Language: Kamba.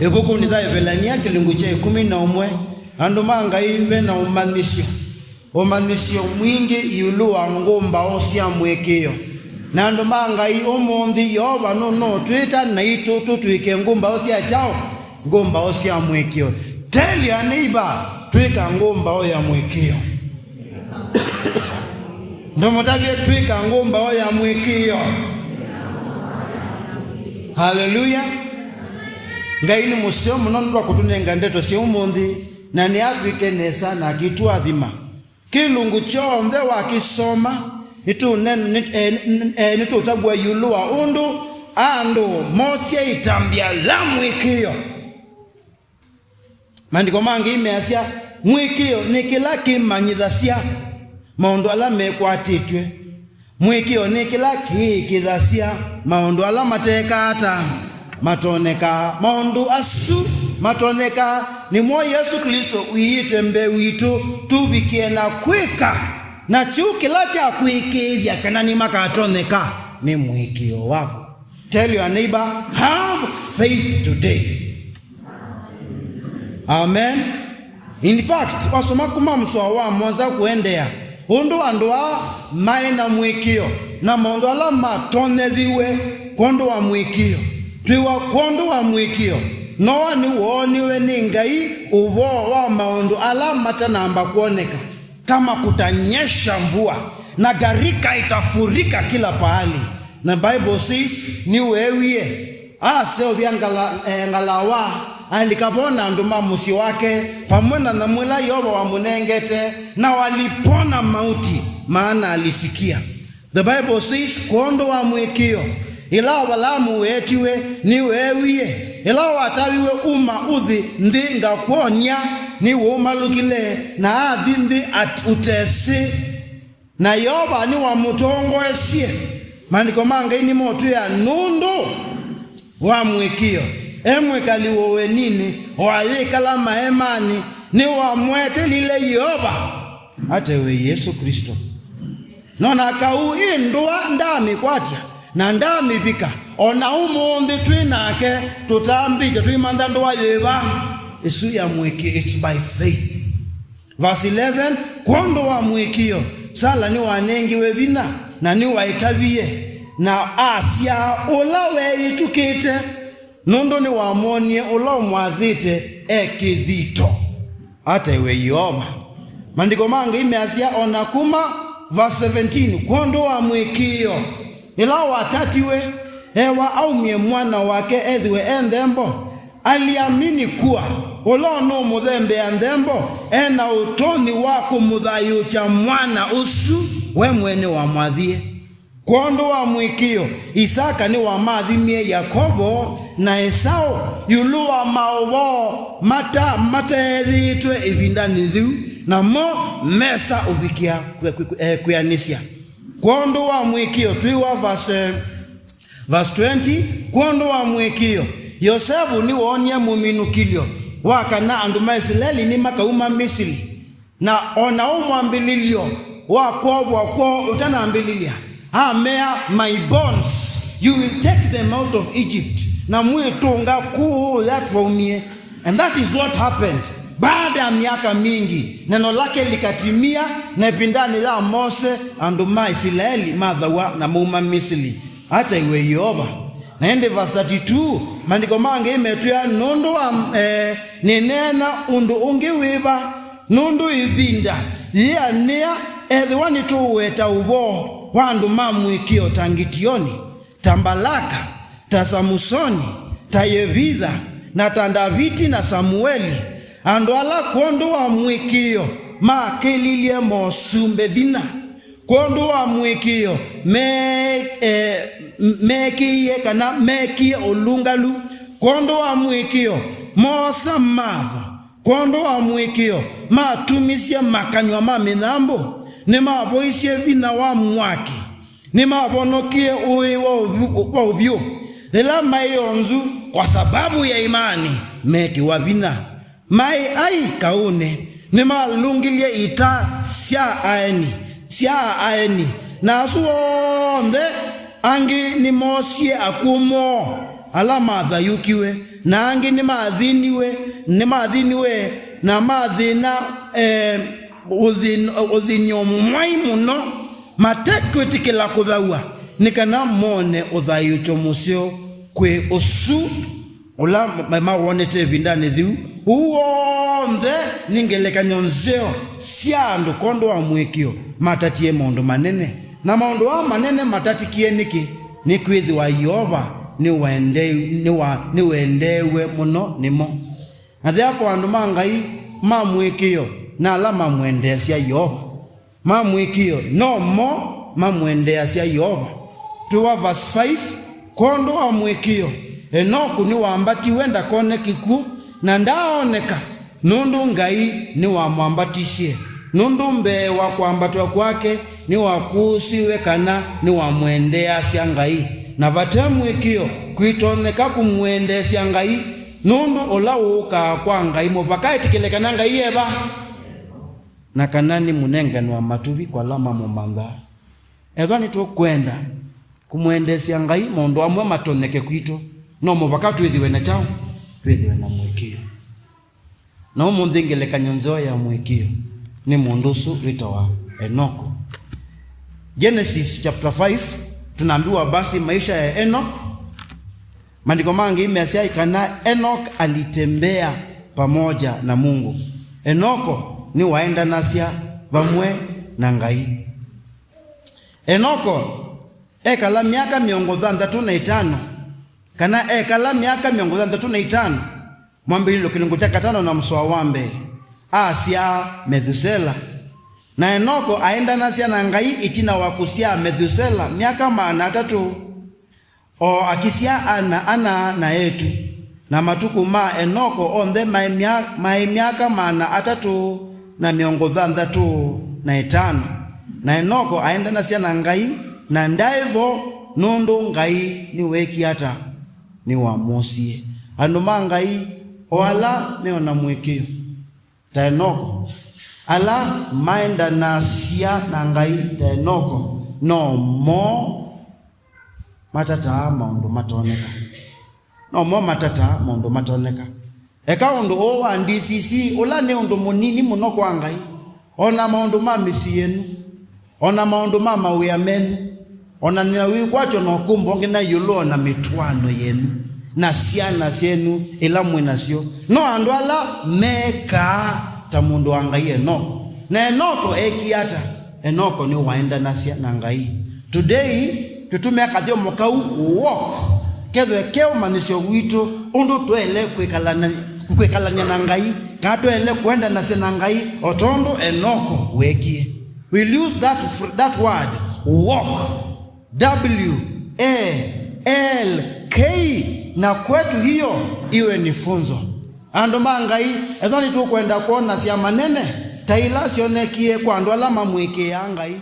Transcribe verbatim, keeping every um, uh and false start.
Ĩvukunĩ ya Evelania kĩlungu kya ĩkũmi na ũmwe, andũ ma Ngai ve na ũmanyĩsyo, ũmanyĩsyo mwingĩ ĩũlũ wa ngũmbaũ sya mũĩkĩĩo. Na andũ ma Ngai, ũmũnthĩ Yeova nũnũtwĩta naitũ tũtw'ĩke ngũmbaũ sya kyaũ? Ngũmbaũ sya mũĩkĩĩo. Tell your neighbor, twĩka ngũmbaũ ya mũĩkĩĩo. Ndũmũtavye, twĩka ngũmbaũ ya mũĩkĩĩo. Haleluya! Ngai nĩ mũseo mũno nũndũ wa kũtũnenga ndeto sya ũmũnthĩ, na nĩatwĩke nesa na akĩtũathima. Kĩlungu kyonthe wakĩsoma, nĩtũne-, nĩ-, eh, nĩ-, eh, nĩtũtavw'a ĩũlũ wa ũndũ andũ mosya ĩtambya ya mũĩkĩĩo. Maandĩko mangĩ measya, mũĩkĩĩo nĩ kĩla kĩmanyĩthasya maũndũ ala mekwatĩtw'e. Mũĩkĩĩo nĩ kĩla kĩĩkĩĩthasya maũndũ ala matekaa ata? Matonekaa. Maũndũ asu matonekaa nĩmo Yesũ Klĩsto wiĩte mbee witũ tũvikĩe na kwĩka. Na kyu kĩla kya kũĩkĩĩthya kana nĩmakatonyeka nĩ mũĩkĩĩo waku. Tell your neighbor, have faith today. Amen. In fact, wasoma kuma mũsoa wa mũonza kũendeea, ũndũ andũ aa maĩ na mũĩkĩĩo na maũndũ ala matonyethiw'e kwondũ wa mũĩkĩĩo. Twĩwa kwondũ wa mũĩkĩĩo, Noa nĩwooniwe nĩ Ngai ũvoo wa maũndũ ala matanamba kwoneka, kama kutanyesha mvua na gharika itafurika kila pahali. Na Bible says, nĩweewie, aseũvya ngala-, eh, ngalawa, alika vo na andũ ma mũsyĩ wake, vamwe na nyamũ ĩla Yeova wamũnengete, na walipona mauti, maana alisikia. The Bible says, kwondũ wa mũĩkĩĩo, ĩla Avalaamu weetiwe, nĩweewie, ĩla wataviw'e, uma ũthi nthĩ ngakwony'a, nĩwaumalũkile, na athi nthĩ at-, ũtesĩ. Na Yeova nĩwamũtongoesye. Maandĩko ma Ngai nĩmotwĩa nũndũ wa mũĩkĩĩo, e mwĩkali wa ũeninĩ, o ayĩkala maeemanĩ, nĩwamwetelile Yeova, atewe Yesũ Klĩsto. Nona kau ĩ ndũa ndaamĩkwatya na ndaamĩvika, o na ũmũnthĩ twĩ nake, tũtambĩte tũimantha ndũa yĩva? Ĩsu ya mũĩkĩĩo, it's by faith. Verse eleven, kwondũ wa mũĩkĩĩo, Sala nĩwanengiwe vinya, na nĩwaĩtavie, na asyaa ũla weeyĩtũkĩte, nũndũ nĩwamwonie ũla ũmwathĩte e kĩthito, atewe Yeova. Maandĩko mangĩ measya o na kuma verse seventeen, kwondũ wa mũĩkĩĩo, ĩla watatiwe, ewa aumye mwana wake ethĩwe e nthembo, aliamini kuwa ũla ũnũmũthembea nthembo e na ũtonyi wa kũmũthayũũkya mwana ũsu we mwene wamwathie. Kwondũ wa mũĩkĩĩo, Isaka nĩwamathimie Yakovo na Esau ĩũlũ wa maũvoo mata-, mateethĩĩtwe ĩvindanĩ yĩu, namo mesa ũvikĩa kwĩ-, kwĩ-, kwĩ-, eh, kwĩanĩsya. Kwondũ wa mũĩkĩĩo, twĩwa verse, eh, verse twenty, kwondũ wa mũĩkĩĩo, Yosevu nĩwoonie mũminũkĩlyo wa kana andũ ma Isilaeli nĩmakauma Misili. Na o na ũ mwambĩlĩlyo wa kwovwa kwoo ũtanambĩlĩlya, amea, "My bones, you will take them out of Egypt." Na mwĩtũnga kũũ ya twaumie. And that is what happened. Baada ya miaka mingi, neno lake likatimia, na ĩvindanĩ ya Mose, andũ ma Isilaeli mathawa na mauma Misili. Ataiwe Yeova. Na ĩndĩ verse thirty-two, maandĩko mangĩ metwĩa, nũndũ wa, eh, nĩneena ũndũ ũngĩ wĩva? Nũndũ ĩvinda yĩanĩa, ethĩwa nĩtũũweta ũvoo wa andũ ma mũĩkĩĩo ta Ngitioni, ta Mbalaka, ta Samusoni, ta Yevitha, na ta Ndaviti na Samueli, andũ ala kwondũ wa mũĩkĩĩo makĩlilye mosumbĩ vinya. Kwondũ wa mũĩkĩĩo, me-, eh, meekĩie kana meekie ũlũngalu. Kwondũ wa mũĩkĩĩo, moosa matho. Kwondũ wa mũĩkĩĩo, matumisye makanyw'a ma mĩnyambũ. Nĩmavoisye vinya wa mwaki. Nĩmavonokie ũĩ wa ũvyũ, wa ũvyũ. Yĩla maĩ onzu, kwa sababu ya imani, meekĩwa vinya. Maĩ ai kaũnĩ, nĩmalũngilye ita sya aeni, sya aeni, na asu onthe angĩ nĩmoosie akw'ũ moo ala mathayũũkiw'e, Na angĩ nĩmathĩniwe, nĩmathĩniwe na mathĩna, eh, ũthĩn-, ũthĩny'o mwai mũno, matekwĩtĩkĩla kũthaw'a, nĩ kana mone ũthayũũkyo mũseo kwĩ ũsu ũla ma-, mawonete ĩvindanĩ yĩu. Ũu w'onthe nĩ ngelekany'o nzeo sya andũ kwondũ wa mũĩkĩĩo matatie maũndũ manene. Na maũndũ aa manene matatĩkie nĩkĩ? Nĩkwĩthĩwa Yeova nĩwende-, nĩwa-, nĩwendeew'e mũno nĩmo. Na therefore andũ ma Ngai ma mũĩkĩĩo na ala mamwendeeasya Yeova ma mũĩkĩĩo no mo mamwendeeasya Yeova. Twĩwa verse five, kwondũ wa mũĩkĩĩo, Enoku nĩwambatiwe ndakone kĩkw'ũ, na ndaaoneka, nũndũ Ngai nĩwamwambatisye. Nũndũ mbee wa kwambatw'a kwake nĩwakũsĩwe kana nĩwamwendeeasya Ngai. Na vate mũĩkĩĩo, kwitonyeka kũmwendeesya Ngai, nũndũ ũla ũũkaa kwa Ngai mũvaka etĩkĩle kana Ngai e va, na kana nĩmũnenganwa matuvi kwa ala mamũmanthaa. Ethĩwa nĩtũkwenda kũmwendeesya Ngai, maũndũ amwe matonyeke kwitũ, no mũvaka twĩthĩwe na kyaũ? Twĩthĩwe na mũĩkĩĩo. Na ũmũnthĩ ngelekany'o nzeo ya mũĩkĩĩo nĩ mũndũ ũsu wĩtawa Enoko. Genesis chapter five, tunaambiwa basi maisha ya Enoko. Maandĩko mangĩ measya kana Enoko alitembea pamoja na Mungu. Enoko nĩwaendanasya vamwe na Ngai. Enoko ekala myaka mĩongo thanthatũ na ĩtano, kana ekala myaka mĩongo thanthatũ na ĩtano, Mwambĩlĩlyo kĩlungu kya katano na mũsoa wa mbee, asyaa Methusela. Na Enoko aendanasya na Ngai ĩtina wa kũsyaa Methusela myaka maana atatũ, o akĩsyaa ana ana na eĩtu. Na matukũ ma Enoko onthe maĩ mya-, maĩ myaka maana atatũ na mĩongo thanthatũ na ĩtano. Na Enoko aendanasya na Ngai, na ndaĩ vo, nũndũ Ngai nĩweekie ata? Nĩwamwosie. Andũ ma Ngai, o ala meona mũĩkĩĩo ta Enoko, ala maendanasya na Ngai ta Enoko, no mo matataa maũndũ matoneka. No mo matataa maũndũ matoneka. Eka ũndũ ũũ wa D C C, ũla nĩ ũndũ mũnini mũno kwa Ngai. O na maũndũ ma mĩsyĩ yenyu, o na maũndũ ma mawĩa menyu, o na nĩ na wĩkwatyo na ũkũmbo ũngĩ na ĩũlũ o na mĩtwaano yenyu na syana syenyu ila mwĩ nasyo. No andũ ala meekaa ta mũndũ wa Ngai Enoko. Na Enoko eekie ata? Enoko nĩwaendanasya na Ngai. Today, tũtũmĩa kathyomo kau walk kethwe ke ũmanyĩsyo witũ ũndũ twaĩle kwĩkalana-, kwĩkalany'a na Ngai, kana twaĩle kũendanasya na Ngai o tondũ Enoko weekie. We'll use that fr-, that word, walk. W A L K, na kwetu hiyo iwe ni funzo. Andũ ma Ngai, ethĩwa nĩtũkwenda kwona syama nene ta ila syonekie kwa andũ ala mamũĩkĩĩaa Ngai,